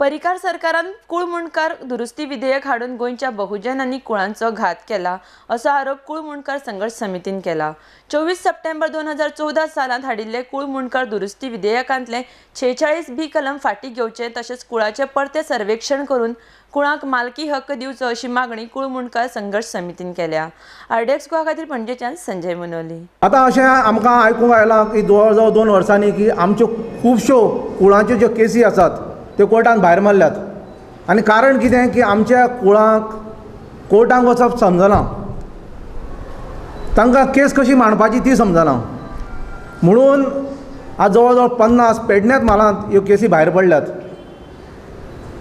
पर्रीकार सरकारान कुळ मुंडकार दुरुस्ती विधेयक हाडून गोंयच्या बहुजन आनी कुळांचो घात केला असो आरोप कुळ मुंडकार संघर्श समितीन केला. 24 सप्टेंबर 2014 सालांत हाडिल्ले कुळ मुंडकार दुरुस्ती विधेयकांतले 46 बी कलम फाटीं घेवचे तशेंच कुळाचें परतें सर्वेक्षण करून कुळांक मालकी हक्क दिवचो अशी मागणी कुळ मुंडकार संघर्श समितीन केल्या. आरडीएक्स गोवा खातीर पणजेच्यान संजय मुनोली. आतां अशें आमकां आयकूंक आयलां की जवळ जवळ 2 वर्सांनी की आमच्यो खुबश्यो कुळांच्यो ज्यो केसी आसात त्यो कोर्टान भायर मारल्यात. आनी कारण कितें की आमच्या कुळांक कोर्टांक वचप समजना, तांकां केस कशी मांडपाची ती समजना, म्हणून आज जवळ जवळ 50 पेडण्यात म्हालांत ह्यो केसी भायर पडल्यात.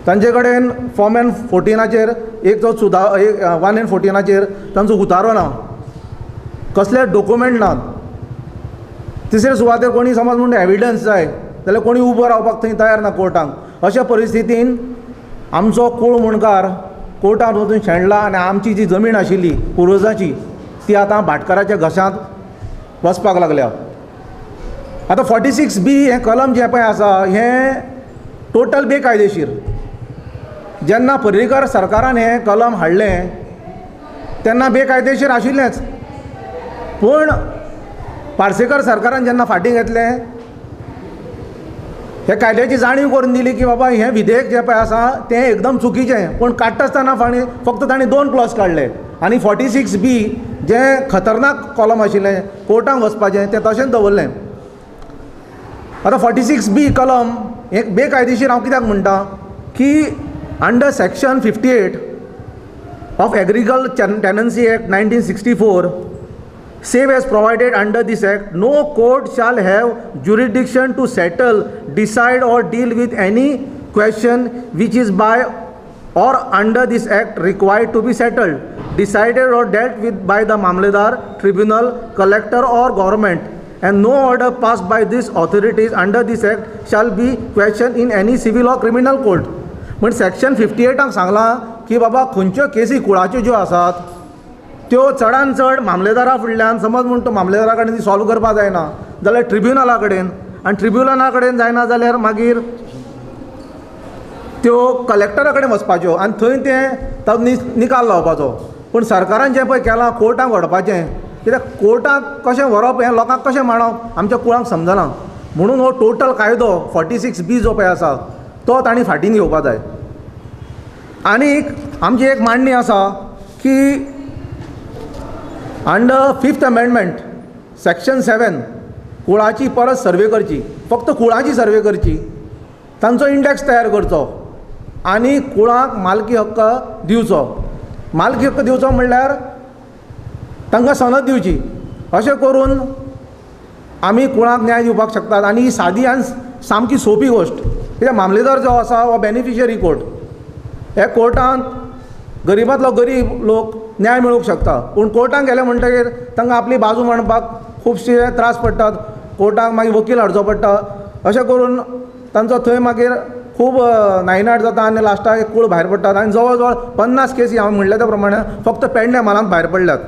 तांचे कडेन फॉर्म एन 14 एक जो सुदा एक 1 एन 14 तांचो उतारो ना, कसले डॉक्युमेंट ना. तिसरे सुवातेर कोणी समज म्हूण एविडन्स जाय जाल्यार कोणी उबो रावपाक थंय तयार ना कोर्टांक. अशा परिस्थितीन आमचो कुळ मुंडकार कोर्टांत वचून शेणला आनी आमची जी जमीन आशिल्ली पुर्वजाची ती आतां भाटकाराच्या घशांत वचपाक लागल्या. आतां 46 बी हें कलम जें पळय आसा हें टोटल बेकायदेशीर. जेन्ना पर्रीकार सरकारान हें कलम हाडलें तेन्ना बेकायदेशीर आशिल्लेंच, पूण पार्सेकर सरकारान जेन्ना फाटीं घेतलें हे कायद्याची जाणीव करून दिली की बाबा हें विधेयक जें पळय आसा तें एकदम चुकीचें. पूण काडटा आसतना फाणी फक्त तांणी 2 क्लॉज काडले आनी 46 बी जें खतरनाक कॉलम आशिल्लें कोर्टांक वचपाचें तें तशेंच दवरलें. आतां 46 बी कलम हें बेकायदेशीर हांव कित्याक म्हणटा की under section 58 of agriculture tenancy act 1964, save as provided under this act, no court shall have jurisdiction to settle, decide or deal with any question which is by or under this act required to be settled, decided or dealt with by the Mamledar, tribunal, collector or government, and no order passed by these authorities under this act shall be questioned in any civil or criminal court. म्हण section 58 सांगलां की बाबा खंयच्यो केसी कुळाच्यो ज्यो आसात त्यो चडान चड मामलेदारा फुडल्यान, समज म्हूण तो मामलेदारा कडेन ती सॉल्व करपाक जायना जाल्यार ट्रिब्युनला कडेन, आनी ट्रिब्युनला कडेन जायना जाल्यार मागीर त्यो कलेक्टरा कडेन वचपाच्यो आनी थंय तें ताजो निकाल लावपाचो. पूण सरकारान जें पळय केलां कोर्टाक व्हरपाचें, कित्याक कोर्टाक कशें व्हरप हें लोकांक कशें मांडप आमच्या कुळांक समजना, म्हणून हो टोटल कायदो 46 बी जो पळय आसा तो तांणी फाटीं घेवपा जाय. आनीक आमची एक मांडणी आसा की अंडर 5th amendment section 7 कुळाची परत सर्वे करची, फक्त कुळाची सर्वे करची, तांचो इंडेक्स तयार करचो आनी कुळांक मालकी हक्क दिवचो. मालकी हक्क दिवचो म्हणल्यार तांकां सनद दिवची. अशें करून आमी कुळांक न्याय दिवपाक शकतात. आनी ही सादी आनी सामकी सोंपी गोश्ट, कित्याक मामलेदार जो आसा हो बेनिफिशरी कोर्ट, ह्या कोर्टांत गरिबांतलो गरीब लोक न्याय मेळूंक शकता. पूण कोर्टांत गेले म्हणटकीर तांकां आपली बाजू मांडपाक खुबशे त्रास पडटात, कोर्टाक मागीर वकील हाडचो पडटा, अशें करून तांचो थंय मागीर खूब नायनाट जाता आनी लास्टाक एक कूळ भायर पडटात. आनी जवळ जवळ 50 केसी हांवें म्हणलें त्या प्रमाणे फक्त पेडणे म्हालांत भायर पडल्यात.